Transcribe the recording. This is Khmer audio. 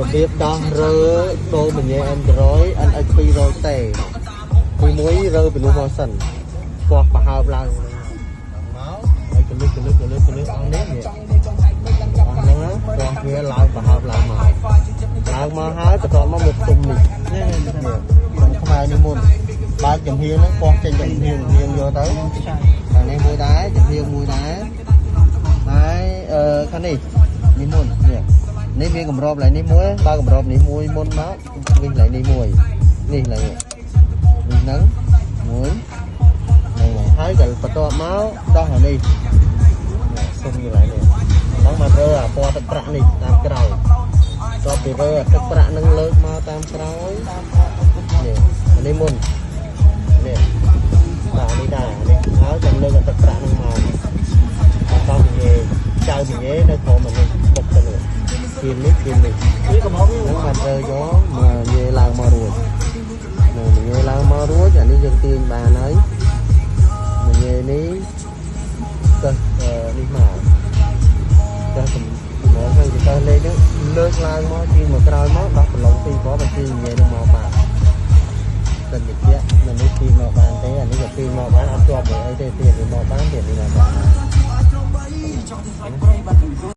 របៀបដោះរើដូរមញ៉េ Android NX 200 T ទីមួយរើពីនោះមកសិនពោះប្រហើបឡើងមកហើយកលឹះកលឹះកលឹះកលឹះអស់នេះនេះអស់ហ្នឹងពោះវាឡើងប្រហើបឡើងមកឡើងមកហើយបន្ទាប់មកមកទុំនេះនេះក្នុងខ្មែរនេះមុនបើកចំហៀងហ្នឹងពោះចេញចំហៀងហៀងយកទៅអានេះមួយដែរចំហៀងមួយដែរហើយអឺខាងនេះនេះមុននេះនេះវាកម្របឡើងនេះមួយបើកម្របនេះមួយមុនមកវិញឡើងនេះមួយនេះឡើងនេះហ្នឹងមួយហ្នឹងហើយក៏បន្ទាប់មកដោះអានេះសុំកន្លែងនេះហ្នឹងមករើអាពណ៌ទឹកប្រាក់នេះតាមក្រោយតបពីរើអាទឹកប្រាក់ហ្នឹងលើកមកតាមក្រោយនេះអានេះមុននេះបាទនេះដែរនេះហើយចាំលើកអាទឹកប្រាក់ហ្នឹងមកដល់និយាយចៅនិយាយនៅក្រុមនេះបុកទៅនេះគៀននេះគៀននេះ នេះកំហុស ហ្នឹងបានរើយកមកនិយាយឡើងមករួចនឹងនិយាយឡើងមករួចអានេះយើងទាញបានហើយនិយាយនេះទៅនេះមកទៅកម្រងទៅទៅលេខហ្នឹងលើកឡើងមកជាងមកក្រោយមកដោះប្រឡងពីរគ្រាប់បញ្ជីនិយាយនឹងមកបានសិនតិចមិននេះទីមកបានទេអានេះក៏ទីមកបានអត់ជាប់មួយអីទេទីនេះមកបានទីនេះមកបាន។